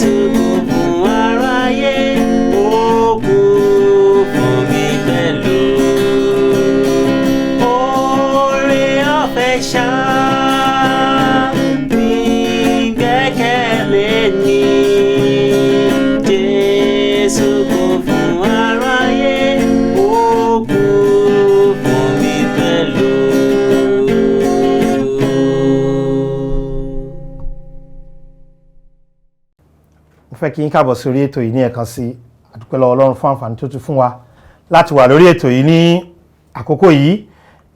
Jésù kú fún aráyé, ó kú fún mi pẹ̀lú. Oore ọ̀fẹ́ ṣá ní gbẹ́kẹ̀lé ní. Jésù kú fún aráyé, ó kú fún mi pẹ̀lú. Mo fẹ́ kí yín káàbọ̀ sórí ètò yìí ní ẹ̀kan sí. Àdúpẹ́ lọ́wọ́ Ọlọ́run fún àǹfààní tó tún fún wa láti wà lórí ètò yìí ní àkókò yìí.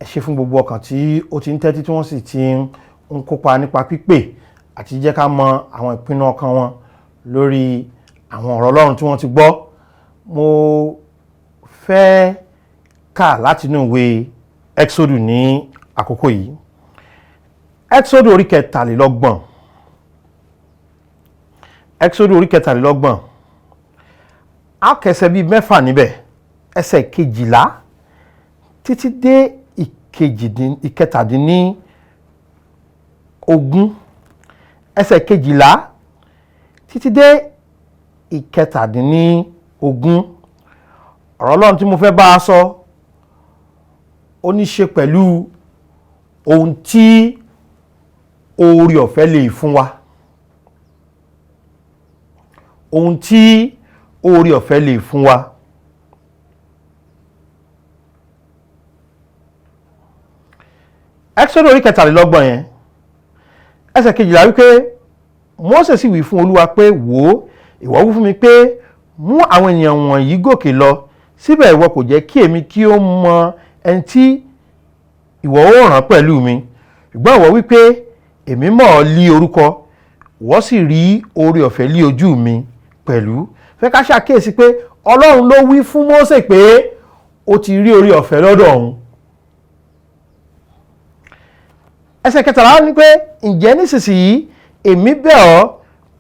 Ẹ ṣé fún gbogbo ọkàn tí ó ti ń tẹ́tí, tí wọ́n sì ti ń kópa nípa pípè àti jẹ́ ká mọ àwọn ìpinnu ọkàn wọn lórí àwọn ọ̀rọ̀ Ọlọ́run tí wọ́n ti gbọ́. Mo fẹ́ kà látinú ìwé Exodus ní àkókò yìí. Exodus orí 33. Exodus orí 33, a kẹsẹ̀ bíi 6 níbẹ̀, ẹsẹ̀ 12 títí dé 17, ẹsẹ̀ 12 títí dé 17. Ọ̀rọ̀ Ọlọ́run tí mo fẹ́ bá a sọ, ó ní ṣe pẹ̀lú ohun tí oore ọ̀fẹ́ lè fún wa. Ohun tí oore ọ̀fẹ́ lè fún wa. Exodus orí 33 yẹn, ẹsẹ̀ 12 wípé Mósè sì wí fún Olúwa pé, wò ó, ìwọ wí fún mi pé mú àwọn ènìyàn wọ̀nyí gòkè lọ, síbẹ̀ ìwọ kò jẹ́ kí èmi kí ó mọ ẹni tí ìwọ ó rán pẹ̀lú mi. Ṣùgbọ́n ìwọ wí pé èmi mọ̀ ọ́ lí orúkọ, ìwọ sì rí oore ọ̀fẹ́ lí ojú mi pẹ̀lú. Fẹ́ ká ṣàkíyèsí pé Ọlọ́run ló wí fún Mósè pé ó ti rí oore ọ̀fẹ́ lọ́dọ̀ òun. Ẹsẹ̀ 13 ní pé ǹjẹ́ nísinsìnyí èmi bẹ̀ ọ́,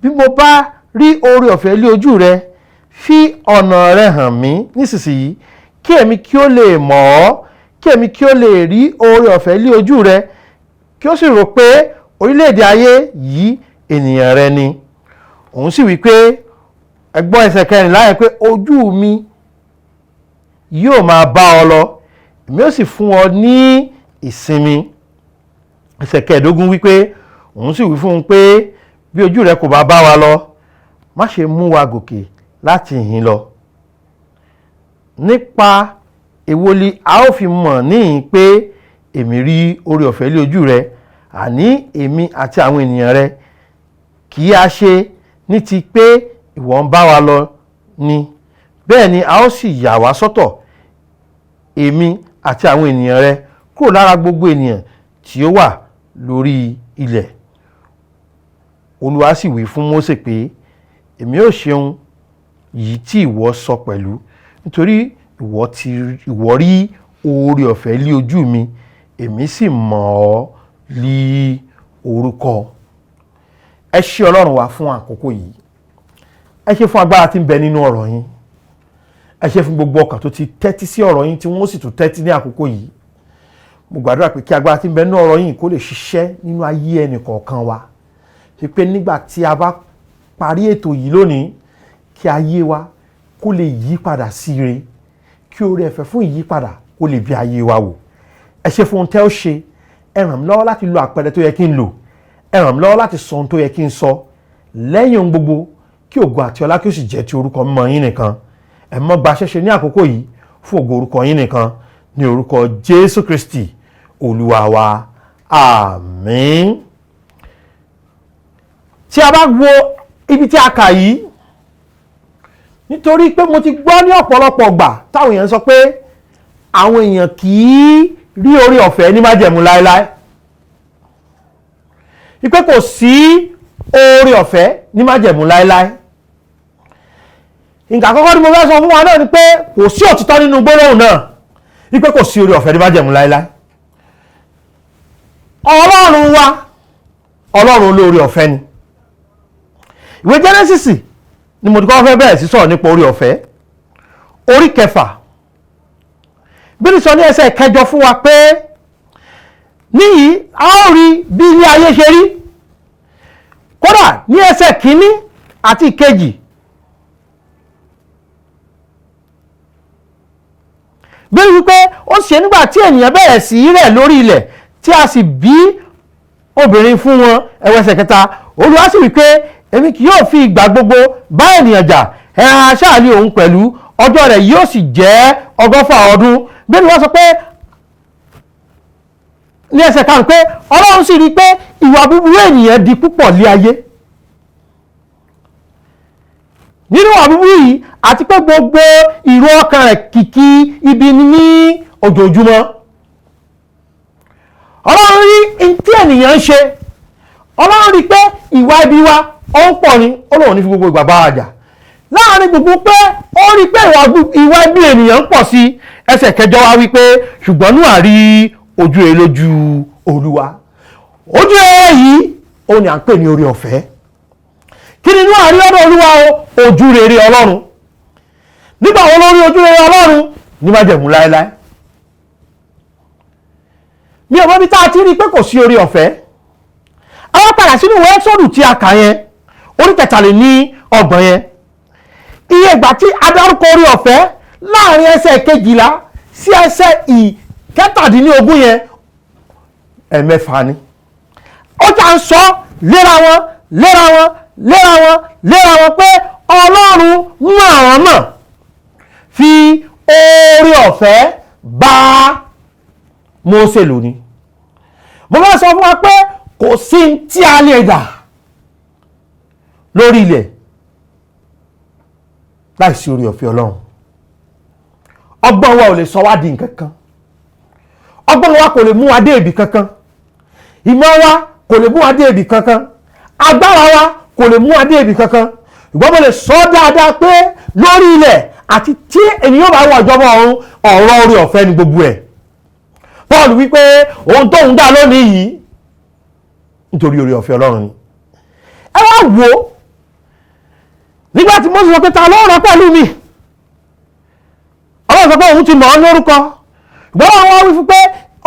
bí mo bá rí oore ọ̀fẹ́ lé ojú rẹ, fi ọ̀nà rẹ hàn mí nísinsìnyí, kí èmi kí ó lè mọ̀ ọ́, kí èmi kí ó lè rí oore ọ̀fẹ́ lé ojú rẹ, kí ó sì rò pé orílẹ̀-èdè ayé yìí ènìyàn rẹ ni. Òun sì wí pé, ẹ gbọ́ ẹsẹ̀ 14 yẹn pé ojú mi yóò máa bá ọ lọ, èmi ó sì fún ọ ní ìsinmi. Ẹsẹ̀ 15 wípé òun sì wí fún un pé bí ojú rẹ kò bá bá wa lọ, má ṣe mú wa gòkè láti ìhín lọ. Nípa èwo li a ó fi mọ̀ níhìn pé èmi rí oore ọ̀fẹ́ lé ojú rẹ, àní èmi àti àwọn ènìyàn rẹ, kì í a ṣe ní ti pé ìwọ ń bá wa lọ ni. Bẹ́ẹ̀ ni a ó sì yà wá sọ́tọ̀, èmi àti àwọn ènìyàn rẹ, kúrò lára gbogbo ènìyàn tí ó wà lórí ilẹ̀. Olúwa sì wí fún Mósè pé èmi ó ṣeun yìí tí ìwọ sọ pẹ̀lú, nítorí ìwọ rí oore ọ̀fẹ́ lé ojú mi, èmi sì mọ̀ ọ́ lí orúkọ. Ẹ ṣé Ọlọ́run wa fún àkókò yìí. Ẹ ṣé fún agbára tí ń bẹ nínú ọ̀rọ̀ yín. Ẹ ṣé fún gbogbo ọkàn tó ti tẹ́tí sí ọ̀rọ̀ yín tí wọ́n sì tún tẹ́tí ní àkókò yìí. Mo gbàdúrà pé kí agbára tí ń bẹ nínú ọ̀rọ̀ yín kó lè ṣiṣẹ́ nínú ayé ẹnì kọ̀ọ̀kan wa. Ṣé pé nígbà tí a bá parí ètò yìí lónìí, kí ayé wa kó lè yí padà sí ire, kí oore ọ̀fẹ́ fún ìyípadà kó lè bí ayé wa wò. Ẹ ṣé fún ohun tẹ́ ó ṣe. Ẹ ràn mí lọ́wọ́ láti lo àpẹẹrẹ tó yẹ kí n lò. Ẹ ràn mí lọ́wọ́ láti sọ ohun tó yẹ kí n sọ. Lẹ́yìn ohun gbogbo, kí ògo àti ọlá kí ó sì jẹ́ ti orúkọ mímọ́ yín nìkan. Ẹ mọ́ gba ṣẹ́ṣe ní àkókò yìí fún ògo orúkọ yín nìkan, ní orúkọ Jésù Kristi Olúwa wa. Àmín. Tí a bá wo ibi tí a kà yìí, nítorí pé mo ti gbọ́ ní ọ̀pọ̀lọpọ̀ ìgbà táwọn èèyàn sọ pé àwọn èèyàn kì í rí oore ọ̀fẹ́ ní májẹ̀mú láéláé, wípé kò sí oore ọ̀fẹ́ ní májẹ̀mú láéláé. Nǹkan àkọ́kọ́ tí mo fẹ́ sọ fún wa náà ni pé kò sí òtítọ́ nínú gbólóhùn náà, wípé kò sí oore ọ̀fẹ́ ní májẹ̀mú láéláé. Ọlọ́run wa, Ọlọ́run olóore ọ̀fẹ́ ni. Ìwé Genesis ni mo ti kọ́kọ́ fẹ́ bẹ̀rẹ̀ sí sọ̀rọ̀ nípa oore ọ̀fẹ́. Orí 6, Bíbélì sọ ní ẹsẹ̀ 8 fún wa pé níyìí a ó rí bí ilé ayé ṣe rí. Kódà ní ẹsẹ̀ 1 àti ìkejì. Bí wípé ó ṣe nígbà tí ènìyàn bẹ̀rẹ̀ sí í rẹ̀ lórí ilẹ̀ tí a sì bí obìnrin fún wọn. Ẹwọ ẹsẹ̀ kẹta, Olúwa sì wípé èmi kì yóò fi ìgbà gbogbo bá ènìyàn jà, ẹran aṣáà ni òun pẹ̀lú, ọjọ́ rẹ̀ yóò sì jẹ́ 120 ọdún. Bí wọ́n sọ pé ní ẹsẹ̀ karùn-ún pé Ọlọ́run sì rí i pé ìwà búburú ènìyàn di púpọ̀ lé ayé. Nínú ìwà búburú yìí àti pé gbogbo ìró ọkàn rẹ̀ kìkì ibi ni ní ojoojúmọ́. Ọlọ́run rí n tí ènìyàn ń ṣe, Ọlọ́run rí pé ìwà ibi wa ó ń pọ̀ ni, ó lóun ní fi gbogbo ìgbà bá wa jà. Láàárín gbogbo pé ó rí pé ìwà ibi ènìyàn ń pọ̀ sí, ẹsẹ̀ kẹjọ wá wípé ṣùgbọ́n Nóà rí ojú rere lójú Olúwa. Ojú rere yìí ó ní à ń pè ní oore ọ̀fẹ́. Kí ni Nóà rí lọ́dọ̀ Olúwa o? Ojú rere Ọlọ́run. Nígbà wo ló rí ojú rere Ọlọ́run? Ní májẹ̀mú láéláé. Mi ò mọ̀ bí tá a ti rí i pé kò sí oore ọ̀fẹ́. A wá padà sínú ìwé Ẹ́xọ́dù tí a kà yẹn, orí 33 yẹn. Iye ìgbà tí a dárúkọ oore ọ̀fẹ́ láàrin ẹsẹ̀ 12 sí ẹsẹ̀ 17 yẹn, 6 ni. Ó jà ń sọ léra wọn léra wọn léra wọn léra wọn pé Ọlọ́run mú àwọn náà fi oore ọ̀fẹ́ bá Mósè lò ní. Mo fẹ́ sọ fún wa pé kò sí tí a lè dà lórí ilẹ̀ láìsí oore ọ̀fẹ́ Ọlọ́run. Ọgbọ́n wa ò lè sọ wá di nǹkan kan. Ọgbọ́n wa kò lè mú wa dé ibì kankan. Ìmọ̀ wa kò lè mú wa dé ibì kankan. Agbára wa kò lè mú wa dé ibì kankan. Ìgbọ́n mo lè sọ dáadáa pé lórí ilẹ̀ àti tí ènìyàn bá wọ ìjọba ọ̀run, ọ̀rọ̀ oore ọ̀fẹ́ ni gbogbo ẹ̀. Paul wípé ohun tóun dá lónìí yìí nítorí oore ọ̀fẹ́ Ọlọ́run ni. Ẹ wá wò ó, nígbà tí Mósè sọ pé ta ló rán pẹ̀lú mi, Ọlọ́run sọ pé òun ti mọ̀ ọ́ lórúkọ. Ìgbọ́n àwọn wí fún pé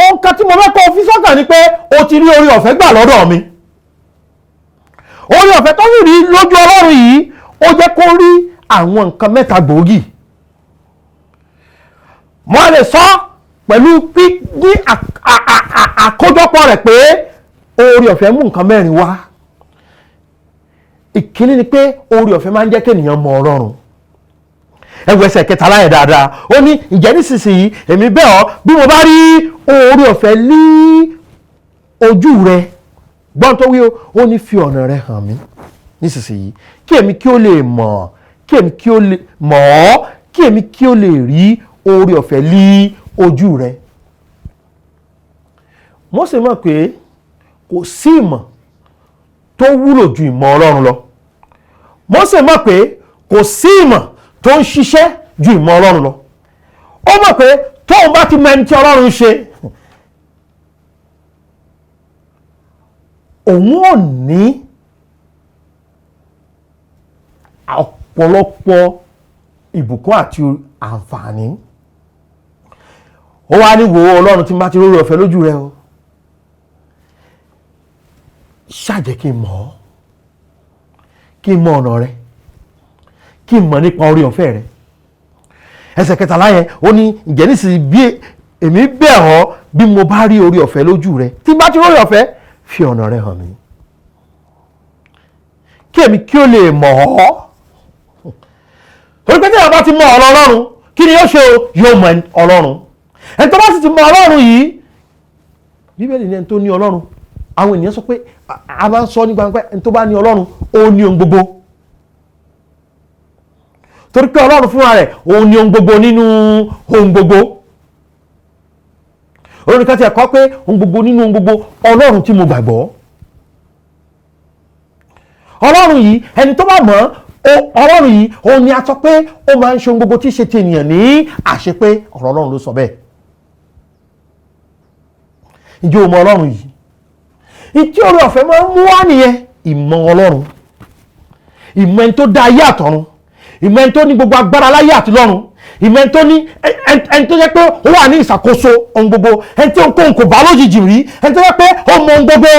ohun kan tí mo fẹ́ kó o fi sọ́kàn ni pé o ti rí oore ọ̀fẹ́ gbà lọ́dọ̀ mi. Oore ọ̀fẹ́ tó sì rí lójú Ọlọ́run yìí ó jẹ́ kó rí àwọn nǹkan mẹ́ta gbòógì. Mo lè sọ pẹ̀lú ní àkójọpọ̀ rẹ̀ pé oore ọ̀fẹ́ mú nǹkan mẹ́rin wá. Ìkíní ni pé oore ọ̀fẹ́ máa ń jẹ́ kéèyàn mọ Ọlọ́run. Ẹ wo ẹsẹ̀ kẹtàlá yẹn dáadáa. Ó ní ǹjẹ́ nísinsìnyí èmi bẹ̀ ọ́ bí mo bá rí oore ọ̀fẹ́ lí ojú rẹ. Gbọ́n tó wí o, ó ní fi ọ̀nà rẹ hàn mí nísinsìnyí kí èmi kí ó lè mọ̀, kí èmi kí ó lè mọ̀ ọ́, kí èmi kí ó lè rí oore ọ̀fẹ́ lí ojú rẹ. Mósè mọ̀ pé kò sí ìmọ̀ tó wúlò ju ìmọ̀ Ọlọ́run lọ. Mósè mọ̀ pé kò sí ìmọ̀ tó ń ṣiṣẹ́ ju ìmọ̀ Ọlọ́run lọ. Ó mọ̀ pé tóun bá ti mọ ẹni tí Ọlọ́run ń ṣe, òun ò ní ọ̀pọ̀lọpọ̀ ìbùkún àti àǹfààní. Ó wá ní wo Ọlọ́run tí má ti rórí ọ̀fẹ́ lójú rẹ o, ṣáà jẹ́ kí n mọ̀ ọ́, kí n mọ ọ̀nà rẹ, kí n mọ̀ nípa orí ọ̀fẹ́ rẹ. Ẹsẹ̀ kẹtàlá yẹn ó ní ǹjẹ́ nísinsìnyí bí èmi bẹ̀ ọ́ bí mo bá rí orí ọ̀fẹ́ lójú rẹ, tí n bá ti rórí ọ̀fẹ́, fi ọ̀nà rẹ hàn mí kí èmi kí ó lè mọ̀ ọ́. Torí pé tí èèyàn bá ti mọ ọ̀rọ̀ Ọlọ́run, kí ni yóò ṣe o? Yóò mọ Ọlọ́run. Ẹni tó bá sì ti mọ Ọlọ́run yìí, Bíbélì ní ẹni tó ní Ọlọ́run. Àwọn ènìyàn sọ pé a máa ń sọ ní gbangba ẹni tó bá ní Ọlọ́run ó ní ohun gbogbo. Torí pé Ọlọ́run fúnra rẹ̀ òun ní ohun gbogbo nínú ohun gbogbo. Olórin kan ti ẹ̀kọ́ pé ohun gbogbo nínú ohun gbogbo Ọlọ́run tí mo gbàgbọ́. Ọlọ́run yìí ẹni tó bá mọ̀ Ọlọ́run yìí òun ni a sọ pé ó máa ń ṣe ohun gbogbo tí í ṣe ti ènìyàn ní àṣepé. Ọ̀rọ̀ Ọlọ́run ló sọ bẹ́ẹ̀. Ǹjẹ́ o mọ̀ Ọlọ́run yìí? Ìtí oore ọ̀fẹ́ máa ń mú wá nìyẹn, ìmọ̀ Ọlọ́run, ìmọ̀ ẹni tó dá ayé àtọ̀run, ìmọ̀ ẹni tó ní gbogbo agbára láyé àti lọ́run, ìmọ̀ ẹni tó ní ẹni tó jẹ́ pé ó wà ní ìṣàkóso ohun gbogbo, ẹni tí ohunkóhun kò bá lójijì rí, ẹni tó jẹ́ pé ó mọ ohun gbogbo,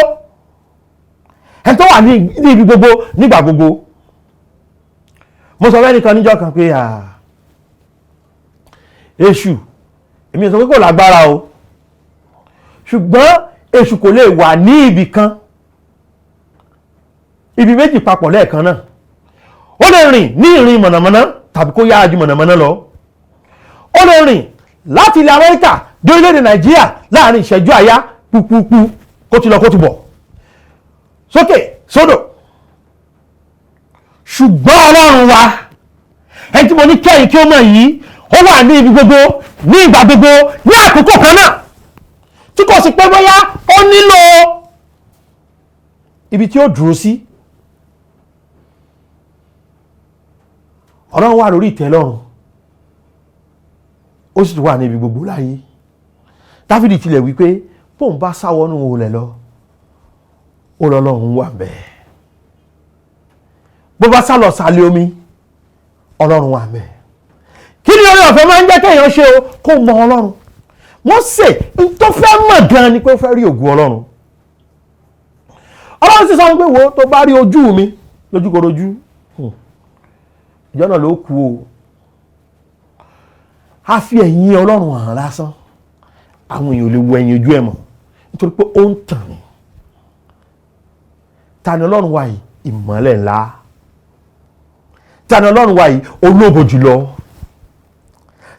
ẹni tó wà ní ibi gbogbo nígbà gbogbo. Mo sọ fẹ́nìkan níjọ́ kan pé èṣù, èmi sọ pé kò lágbára o, ṣùgbọ́n èṣù kò lè wà ní ibì kan, ibi méjì papọ̀ lẹ́ẹ̀kan náà. Ó lè rìn ní ìrìn mọ̀nàmọ́ná tàbí kó yára ju mọ̀nàmọ́ná lọ. Ó lè rìn láti ilẹ̀ Amẹ́ríkà dé orílẹ̀-èdè Nàìjíríà láàrin ìṣẹ́jú àyá, púpúpú, kó ti lọ kó ti bọ̀, sókè sódò. Ṣùgbọ́n Ọlọ́run wa, ẹni tí mo ní kẹ́yìn kí ó mọ̀ yìí, ó wà ní ibi gbogbo, ní ìgbà gbogbo, ní àkókò kan náà, tí kò sì pé bóyá ó nílò ibi tí ó dúró sí. Ọlọ́run wà lórí ìtẹ́ lọ́run, ó sì tún wà ní ibi gbogbo láyé. Dáfídì tilẹ̀ wípé bóun bá sáwọ́nù olè lọ, ó lọ́lọ́run wà bẹ́ẹ̀. Bó bá sálọ sálẹ̀ omi, Ọlọ́run wà bẹ́ẹ̀. Kí ni oore ọ̀fẹ́ máa ń jẹ́ kéèyàn ṣe o? Kó mọ Ọlọ́run. Mósè n tó fẹ́ mọ̀ gan ni pé ó fẹ́ rí ògo Ọlọ́run. Ọlọ́run sì sọ pé wo, tó bá rí ojú mi lójúkorojú, ìjọ náà ló kú o. A fi ẹ̀yìn Ọlọ́run hàn lásán, àwọn èèyàn ò lè wo ẹ̀yìn ojú ẹ̀ mọ́, nítorí pé ó ń tàn ní. Ta ni Ọlọ́run wa yìí? Ìmọ́lẹ̀ ńlá. Ta ni Ọlọ́run wa yìí? Ológo jùlọ.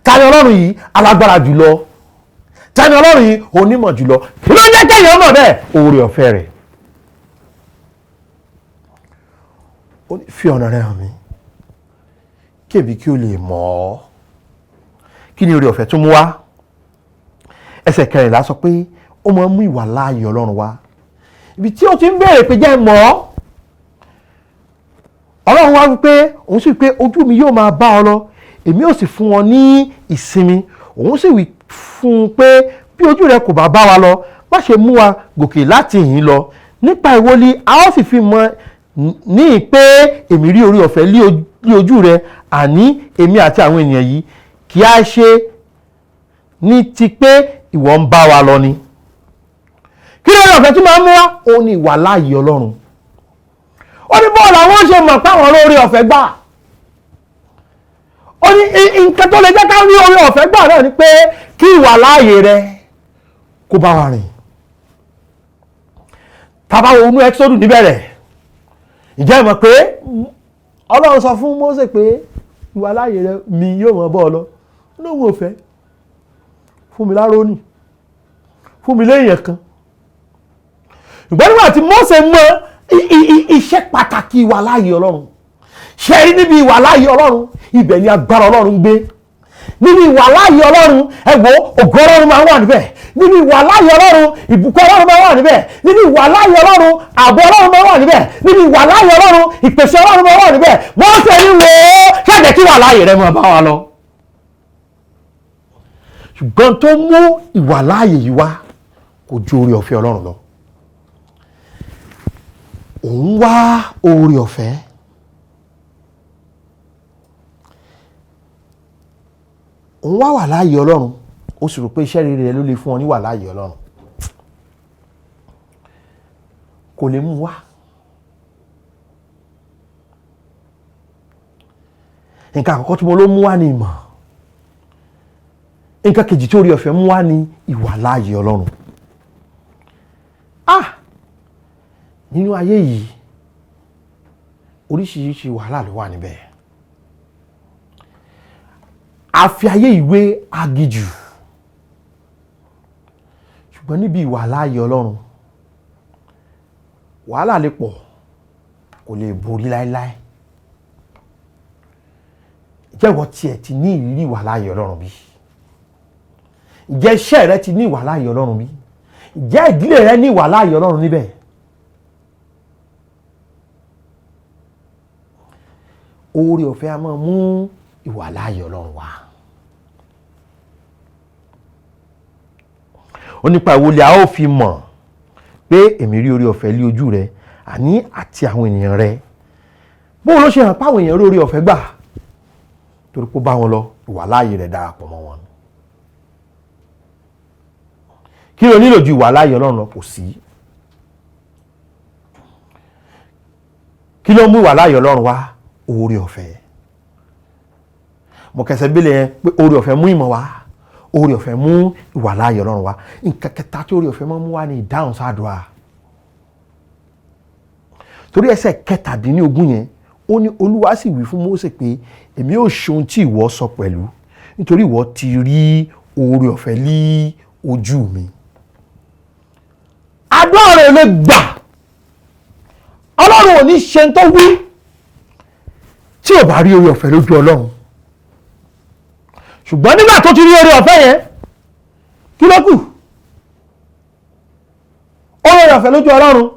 Ta ni Ọlọ́run yìí? Alágbára jùlọ. Ta ni Ọlọ́run yìí? Onímọ̀ jùlọ. Kí ló ń jẹ́ kéèyàn mọ̀ bẹ́ẹ̀? Oore ọ̀fẹ́ rẹ̀. Ó ní, fi ọ̀nà rẹ̀ hàn mí, kébì kí o lè mọ̀ ọ́. Kí ni oore ọ̀fẹ́ tún mú wá? Ẹsẹ̀ 14 sọ pé ó máa ń mú ìwà láàyè Ọlọ́run wá. Ibi tí ó ti ń béèrè pé jẹ́ mọ̀ ọ́, Ọlọ́run wá wípé òun sì pé ojú mi yóò máa bá ọ lọ, èmi ò sì fún ọ ní ìsinmi. Òun sì wí fún un pé bí ojú rẹ kò bá bá wa lọ, má ṣe mú wa gòkè láti ìhín lọ. Nípa ìwọlé a ó sì fi mọ̀ ní pé èmi rí oore ọ̀fẹ́ lí ojú rẹ, àní èmi àti àwọn ènìyàn yìí, kí a ṣe ní ti pé ìwọ ń bá wa lọ ni. Kí lóore ọ̀fẹ́ tí máa ń mú wá? Ó ní ìwà láàyè Ọlọ́run. Ó ní bọ́ọ̀lù àwọn ṣe mọ̀ páwọn olóore ọ̀fẹ́ gbà. Ó ní nǹkan tó lè jẹ́ ká rí oore ọ̀fẹ́ gbà náà ni pé kí ìwà láàyè rẹ kó bá wa rìn. Tá bá wo inú Ẹ́kísódù níbẹ̀rẹ̀, ǹjẹ́ ẹ mọ̀ pé Ọlọ́run sọ fún Mósè pé ìwà láàyè rẹ mi yóò mọ̀ bọ́ ọ lọ. Lóhun ò fẹ́, fún mi lárónì, fún mi léèyàn kan. Ṣùgbọ́n nígbà tí Mósè mọ iṣẹ́ pàtàkì ìwà láàyè Ọlọ́run, ṣe rí níbi ìwà láàyè Ọlọ́run, ibẹ̀ ni agbára Ọlọ́run gbé. Níbi ìwà láàyè Ọlọ́run, ẹ wo, ògo Ọlọ́run máa ń wà níbẹ̀. Níbi ìwà láàyè Ọlọ́run, ìbùkún Ọlọ́run máa ń wà níbẹ̀. Níbi ìwà láàyè Ọlọ́run, ààbò Ọlọ́run máa ń wà níbẹ̀. Níbi ìwà láàyè Ọlọ́run, ìpèsè Ọlọ́run máa ń wà níbẹ̀. Mósè ní wò ó, ṣàjẹ́ kí ìwà láàyè rẹ máa bá wa lọ. Ṣùgbọ́n tó mú ìwà láàyè yìí wá kò ju oore ọ̀fẹ́ Ọlọ́run lọ. Òun wá oore ọ̀fẹ́. Òun wá wà láàyè Ọlọ́run, ó sì rò pé iṣẹ́ rere rẹ ló lè fún ọ ní wà láàyè Ọlọ́run. Kò lè mú wá. Nǹkan àkọ́kọ́ tí mo ló mú wá ni ìmọ̀. Nǹkan kejì tí oore ọ̀fẹ́ mú wá ni ìwà láàyè Ọlọ́run. Nínú ayé yìí, oríṣiríṣi wàhálà ló wà níbẹ̀. A fi ayé ìwé aginjù. Ṣùgbọ́n níbi ìwà láàyè Ọlọ́run, wàhálà lè pọ̀, kò lè borí láéláé. Ǹjẹ́ ìwọ tiẹ̀ ti ní ìrírí ìwà láàyè Ọlọ́run bí? Ǹjẹ́ iṣẹ́ rẹ ti ní ìwà láàyè Ọlọ́run bí? Ǹjẹ́ ìdílé rẹ ní ìwà láàyè Ọlọ́run níbẹ̀? Oore ọ̀fẹ́ a máa mú ìwà láàyè Ọlọ́run wá. Ó nípa ìwọlé a ó fi mọ̀ pé èmi rí oore ọ̀fẹ́ lé ojú rẹ, àní àti àwọn ènìyàn rẹ. Bó ló ṣe hàn páwọn èèyàn rí oore ọ̀fẹ́ gbà? Torí pé ó bá wọn lọ, ìwà láàyè rẹ̀ darapọ̀ mọ́ wọn. Kí ló nílò ju ìwà láàyè Ọlọ́run lọ? Kò sí. Kí ló mú ìwà láàyè Ọlọ́run wá? Oore ọ̀fẹ́. Mo kẹsẹ̀ bílẹ̀ yẹn pé oore ọ̀fẹ́ mú ìmọ̀ wá, oore ọ̀fẹ́ mú ìwàláàyè Ọlọ́run wá. Nǹkan kẹta tí oore ọ̀fẹ́ máa mú wá ní ìdáhùn sádùá. Torí ẹsẹ̀ 17 yẹn, ó ní Olúwa sì wí fún Mósè pé èmi ó ṣe ohun tí ìwọ sọ pẹ̀lú, nítorí ìwọ ti rí oore ọ̀fẹ́ lí ojú mi. Àdúrà rẹ̀ lè gbà, Ọlọ́run ò ní ṣe tó wí tí ò bá rí oore ọ̀fẹ́ lójú Ọlọ́run. Ṣùgbọ́n nígbà tó ti rí oore ọ̀fẹ́ yẹn, kí ló kù? Oore ọ̀fẹ́ lójú Ọlọ́run,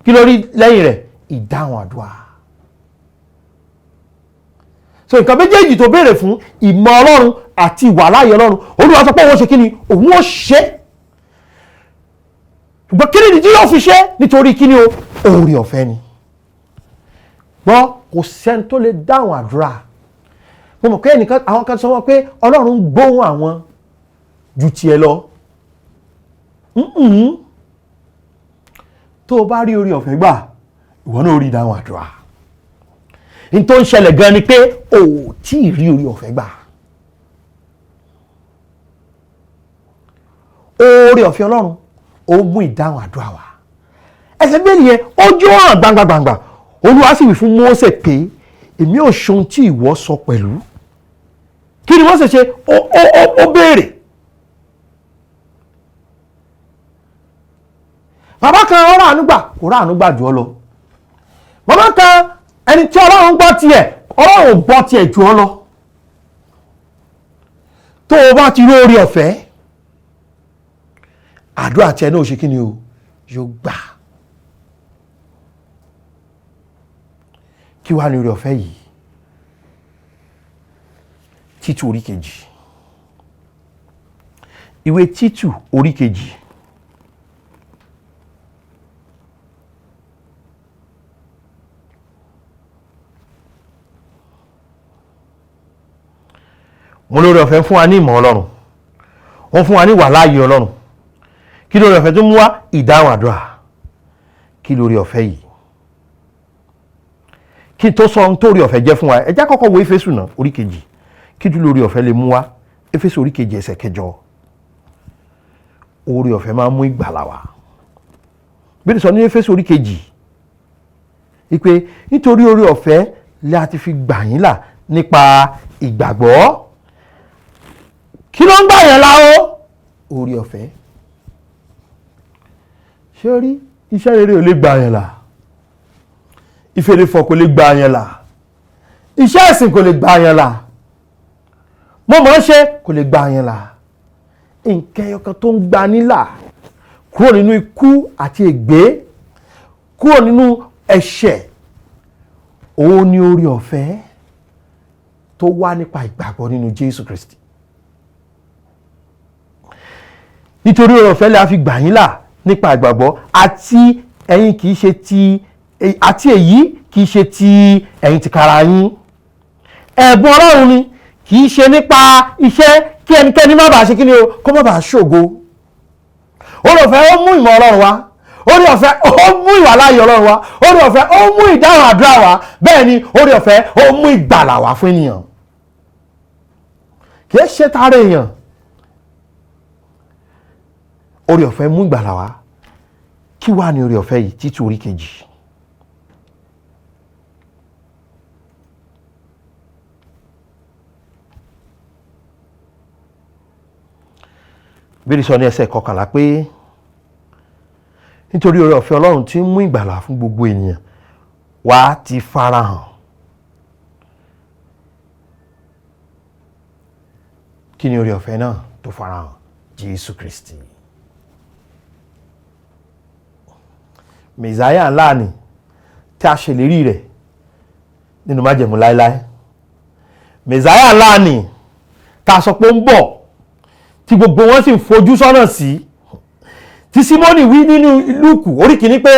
kí ló rí lẹ́yìn rẹ̀? Ìdáhùn àdúrà. So nǹkan méjèèjì tó béèrè fún, ìmọ̀ Ọlọ́run àti ìwàláàyè Ọlọ́run, Olúwa sọ pé òun ó ṣe kí ni? Òun ó ṣe. Ṣùgbọ́n kí ni tí yóò fi ṣe? Nítorí kí ni o? Oore ọ̀fẹ́ ni. Gbọ́, kò sẹ́ni tó lè dáhùn àdúrà. Mo mọ̀ pé ẹnìkan, àwọn kan sọ wọ́n pé Ọlọ́run ń gbóhùn àwọn ju tiẹ̀ lọ. Tó o bá rí oore ọ̀fẹ́ gbà, ìwọ náà rí ìdáhùn àdúrà. N tó ń ṣẹlẹ̀ gan ni pé o ò tí ì rí oore ọ̀fẹ́ gbà. Oore ọ̀fẹ́ Ọlọ́run ó mú ìdáhùn àdúrà wá. Ẹsẹ̀ bíbélì yẹn ó jó hàn gbangba-gbangba. Olúwa sì wí fún Mósè pé èmi ò ṣe ohun tí ìwọ sọ pẹ̀lú. Kí ni Mósè ṣe? Ó béèrè. Bàbá kan ó ráàánú gbà, kò ráàánú gbà jù ọ lọ. Bàbá kan ẹni tí Ọlọ́run gbọ́ tiẹ̀, Ọlọ́run gbọ́ tiẹ̀ jù ọ lọ. Tó o bá ti rí oore ọ̀fẹ́, àdúrà tiẹ̀ náà ó ṣe kí ni o? Yóò gbà. Kí wá ní oore ọ̀fẹ́ yìí? Títù orí kejì. Ìwé Títù orí kejì. Mo lóore ọ̀fẹ́ fún wa ní ìmọ̀ Ọlọ́run, wọ́n fún wa ní ìwàláàyè Ọlọ́run. Kí lóore ọ̀fẹ́ tó mú wá? Ìdáhùn àdúrà. Kí lóore ọ̀fẹ́ yìí? Kí tó sọ ohun tó oore ọ̀fẹ́ jẹ́ fún wa, ẹ jẹ́ kọ́kọ́ wo Éfésù náà orí kejì. Kí tún lóore ọ̀fẹ́ lè mú wá? Éfésù orí kejì ẹsẹ̀ kẹjọ. Oore ọ̀fẹ́ máa ń mú ìgbàlà wá. Bíbélì sọ ní Éfésù orí kejì wípé nítorí oore ọ̀fẹ́ la ti fi gbà yín là nípa ìgbàgbọ́. Kí ló ń gbà yẹn là o? Oore ọ̀fẹ́. Ṣé o rí? Iṣẹ́ rere ò lè gbà yẹn là. Ìfèrèfọ̀ kò lè gbà yẹn là. Iṣẹ́ ẹ̀sìn kò lè gbà yẹn là. Mo mọ̀ ọ́n ṣe kò lè gbà yẹn là. Nǹkan ẹyọkan tó ń gba nílà kúrò nínú ikú àti ègbé, kúrò nínú ẹ̀ṣẹ̀, òun ni oore ọ̀fẹ́ tó wá nípa ìgbàgbọ́ nínú Jésù Kristi. Nítorí oore ọ̀fẹ́ la fi gbà yín là nípa ìgbàgbọ́, àti ẹ̀yin kì í ṣe ti, àti èyí kì í ṣe ti ẹ̀yin tìkára yín. Ẹ̀bùn Ọlọ́run ni, kì í ṣe nípa iṣẹ́ kí ẹnikẹ́ni má bàa ṣe kí ni o, kó má bàa ṣògo. Oore ọ̀fẹ́ ó mú ìmọ̀ Ọlọ́run wá, oore ọ̀fẹ́ ó mú ìwàláàyè Ọlọ́run wá, oore ọ̀fẹ́ ó mú ìdáhùn àdúrà wá, bẹ́ẹ̀ ni oore ọ̀fẹ́ ó mú ìgbàlà wá fún ènìyàn. Kì í ṣe tara èèyàn. Oore ọ̀fẹ́ mú ìgbàlà wá. Kí wá ní oore ọ̀fẹ́ yìí? Títù orí kejì. Bíbélì sọ ní ẹsẹ̀ kọkànlá pé nítorí oore ọ̀fẹ́ Ọlọ́run tí ń mú ìgbàlà fún gbogbo ènìyàn wá ti farahàn. Kí ni oore ọ̀fẹ́ náà tó farahàn? Jésù Kristi. Mẹ̀sáyà ńlá ni tí a ṣèlérí rẹ̀ nínú májẹ̀mú láéláé. Mẹ̀sáyà ńlá ni tá a sọ pé ó ń bọ̀, tí gbogbo wọn sì ń fojú sọ́nà sí. Tí Símónì wí nínú Lúùkù orí kìíní pé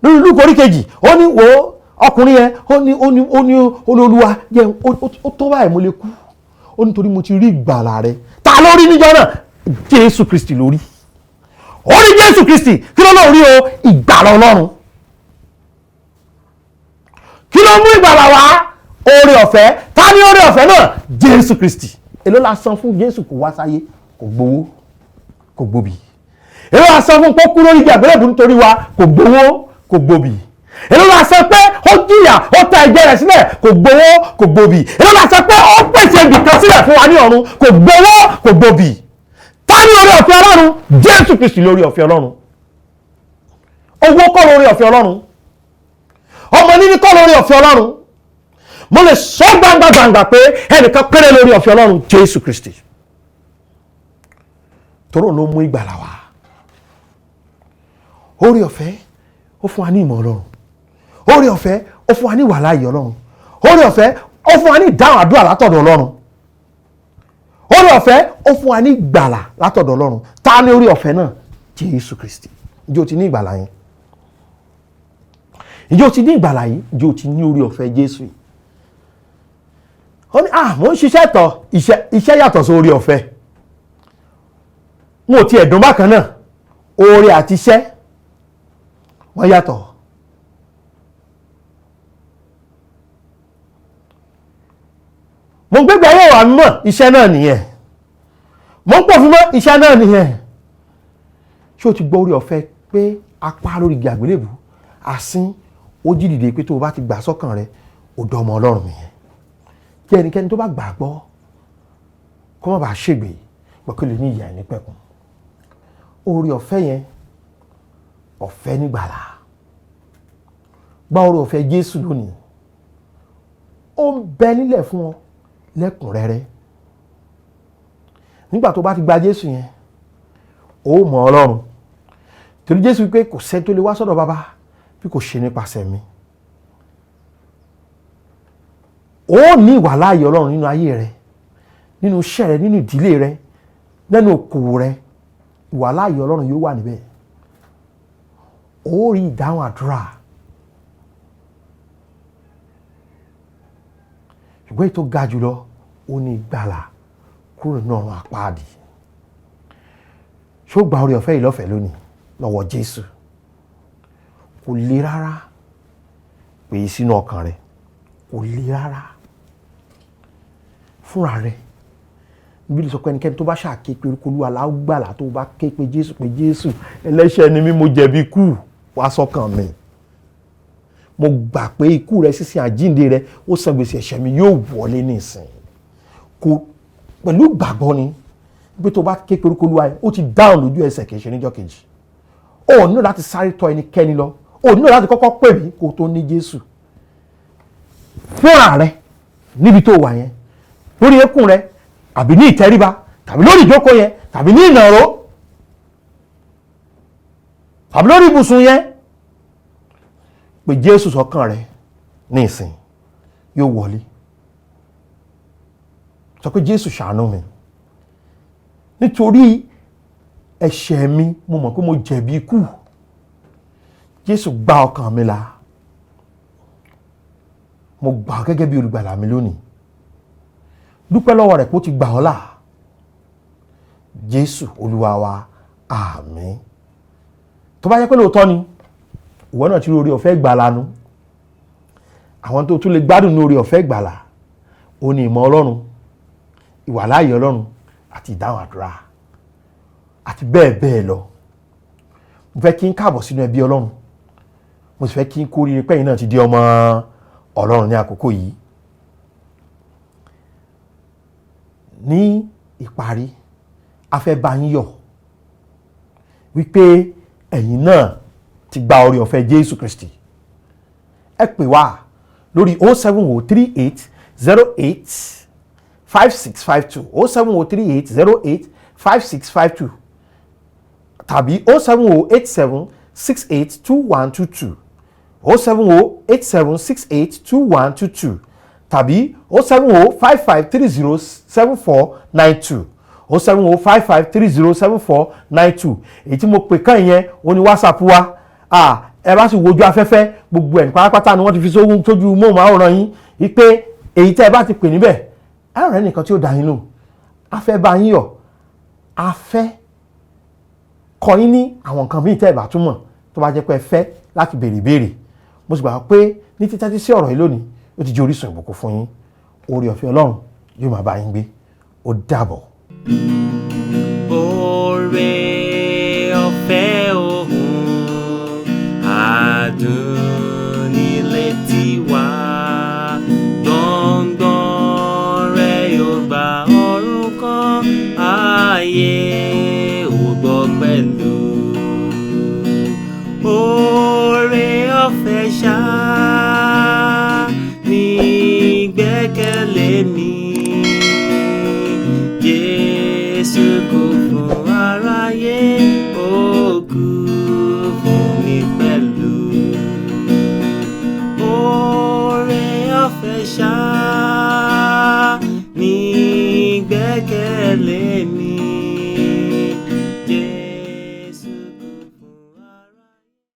nínú Lúùkù orí kejì, ó ní wo ọkùnrin yẹn, ó ní ó ní ó ní ó ní Olúwa jẹ́ ó tó báyìí mo lè kú, ó ní torí mo ti rí ìgbàlà rẹ. Ta ló rí níjọ́ náà? Jésù Kristi ló rí. Ó rí Jésù Kristi. Kí ló lóun rí o? Ìgbàlà Ọlọ́run. Kí ló mú ìgbàlà wá? Oore ọ̀fẹ́. Ta ni oore ọ̀fẹ́ náà? Jésù Kristi. Èló la san fún Jésù kó wá sáyé? Kò gbowó, kò gbòbì. Èló la san fún pé ó kú lórí igi àgbélébùú nítorí wa? Kò gbowó, kò gbòbì. Èló la san pé ó jìyà, ó ta ẹ̀jẹ̀ rẹ̀ sílẹ̀? Kò gbowó, kò gbòbì. Èló la san pé ó pèsè ibìkan sílẹ̀ fún wa ní ọ̀run? Kò gbowó, kò gbòbì. Ta ni oore ọ̀fẹ́ Ọlọ́run? Jésù Kristi lórí ọ̀fẹ́ Ọlọ́run. Owó kọ́ lórí ọ̀fẹ́ Ọlọ́run, ọmọ níní kọ́ lórí ọ̀fẹ́ Ọlọ́run. Mo lè sọ gbangba gbangba pé ẹnìkan péré lórí ọ̀fẹ́ Ọlọ́run, Jésù Kristi, toró ló mú ìgbàlà wá. Oore ọ̀fẹ́ ó fún wa ní ìmọ̀ Ọlọ́run. Oore ọ̀fẹ́ ó fún wa ní ìwàláàyè Ọlọ́run. Oore ọ̀fẹ́ ó fún wa ní ìdáhùn àdúrà látọ̀dọ̀ Ọlọ́run. Oore ọ̀fẹ́ ó fún wa ní ìgbàlà látọ̀dọ̀ Ọlọ́run. Ta ni oore ọ̀fẹ́ náà? Jésù Kristi. Ǹjẹ́ o ti ní ìgbàlà yẹn? Ǹjẹ́ o ti ní ìgbàlà yìí? Ǹjẹ́ o ti ní oore ọ̀fẹ́ Jésù yìí? Ó ní mò ń ṣiṣẹ́ tọ̀. Iṣẹ́ yàtọ̀ sí oore ọ̀fẹ́. Mo ti ẹ̀dùn bákan náà. Oore àti iṣẹ́ wọ́n yàtọ̀. Mo ń gbégbé ayé wa mọ̀, iṣẹ́ náà nìyẹn. Mo ń pòfin mọ́, iṣẹ́ náà nìyẹn. Ṣé o ti gbọ́ oore ọ̀fẹ́ pé apá lórí igi àgbélébùú, asín, ó jí dìde, pé tó o bá ti gbà sọ́kàn rẹ, ó dọmọ Ọlọ́run nìyẹn? Kí ẹnikẹ́ni tó bá gbàgbọ́ kó má bàa ṣègbè, gbọ́ kí lè ní ìyè àìnípẹ̀kun. Oore ọ̀fẹ́ yẹn, ọ̀fẹ́ nígbàlà. Gba oore ọ̀fẹ́ Jésù lónìí, ó ń bẹ nílẹ̀ fún ọ lẹ́kùnrẹ́rẹ́. Nígbà tó bá ti gba Jésù yẹn, ó mọ Ọlọ́run, torí Jésù wípé kò sẹ́ni tó lè wá sọ́dọ̀ Bàbá bí kò ṣe nípasẹ̀ mi. Ó ní ìwàláàyè Ọlọ́run nínú ayé rẹ, nínú iṣẹ́ rẹ, nínú ìdílé rẹ, nínú okòwò rẹ. Ìwàláàyè Ọlọ́run yóò wà níbẹ̀. Ó rí ìdáhùn àdúrà. Ṣùgbọ́n èyí tó ga jùlọ, ó ní ìgbàlà kúrò nínú ọ̀run àpáàdì. Ṣó gba oore ọ̀fẹ́ yìí lọ́fẹ̀ẹ́ lónìí lọ́wọ́ Jésù? Kò le rárá. Pè é sínú ọkàn rẹ. Kò le rárá. Fúnra rẹ. Bíbélì sọ pé ẹnikẹ́ni tó bá ṣàké pé orúkọ Olúwa la ó gbàlà. Tó bá ké pé Jésù, pé Jésù, ẹlẹ́ṣẹ̀ ni mí, mo jẹ̀bi ikú, wá sọ́kàn mi. Mo gbà pé ikú rẹ, sísìn, àjíǹde rẹ, ó san gbèsè ẹ̀ṣẹ̀ mi, yóò wọlé nísìn. Kò pẹ̀lú ìgbàgbọ́ ni pé tó bá ké pé orúkọ Olúwa yẹn, ó ti dáhùn lójú ẹsẹ̀, kì í ṣe níjọ́ kejì. O nílò láti sáré tọ̀ ẹnikẹ́ni lọ. O nílò láti kọ́kọ́ pè mí kó tó ní Jésù. Fúnra rẹ níbi tó wà yẹn, lórí eékún rẹ, àbí ní ìtẹríba, tàbí lórí ìjókòó yẹn, tàbí ní ìnàró, tàbí lórí ibùsùn yẹn, pé Jésù sọ́kàn rẹ ní ìsìn, yóò wọlé. Sọ pé Jésù, ṣàánú mi, nítorí ẹ̀ṣẹ̀ mi, mo mọ̀ pé mo jẹ̀bi ikú. Jésù, gba ọkàn mi là. Mo gbà ọ́ gẹ́gẹ́ bí olùgbàlà mi lónìí. Dúpẹ́ lọ́wọ́ rẹ̀ pé ó ti gbà ọ́ là. Jésù Olúwa wa, àmín. Tó bá jẹ́ pé lóòótọ́ ni ìwọ náà ti rí oore ọ̀fẹ́ ìgbàlà nu, àwọn tó tún lè gbádùn ní oore ọ̀fẹ́ ìgbàlà, ó ní ìmọ̀ Ọlọ́run, ìwàláàyè Ọlọ́run àti ìdáhùn àdúrà àti bẹ́ẹ̀ bẹ́ẹ̀ lọ. Mo fẹ́ kí n káàbọ̀ sínú ẹbí Ọlọ́run. Mo sì fẹ́ kí n kú oríire pẹ́yìn náà ti di ọmọ Ọlọ́run ní àkókò yìí. Ní ìparí, a fẹ́ bá yín yọ̀ wípé ẹ̀yin náà ti gba oore ọ̀fẹ́ Jésù Kristi. Ẹ pè wá lórí 07038085652, 07038085652, tàbí 07087682122, 07087682122, tàbí 07055307492, 07055307492. Èyí tí mo pè kàn yẹn, ó ní WhatsApp wa. Ẹ bá sì wojú afẹ́fẹ́, gbogbo ẹ̀ pátápátá ni wọ́n ti fi sóhun tójú móhùnmáwòrán yín, wípé èyí tẹ́ ẹ bá ti pè níbẹ̀, ẹ rẹ̀ nìkan tí ó dá yín lò. A fẹ́ bá yín yọ̀, a fẹ́ kọ́ yín ní àwọn nǹkan míì tẹ́ ẹ bá túmọ̀. Tó bá jẹ́ pé ẹ fẹ́ láti béèrè ìbéèrè, Mo sì gbà pé ní títẹ́tí sí ọ̀rọ̀ yìí lónìí, ó ti jẹ́ orísun ìbùkún fún yín. Oore ọ̀fẹ́ Ọlọ́run yóò máa bá yín gbé. Ó dàbọ̀. Oore ọ̀fẹ́ òun adùn nílé tiwa, gbọ̀ngbọ̀n rẹ̀ yóò gba ọ̀run kan, ayé ò gbọ́ pẹ̀lú. Oore ọ̀fẹ́ ṣá ní gbẹ́kẹ̀lé mi. Jésù kú fún aráyé, ó kú fún mi pẹ̀lú. Oore ọ̀fẹ́ ṣá ní gbẹ́kẹ̀lé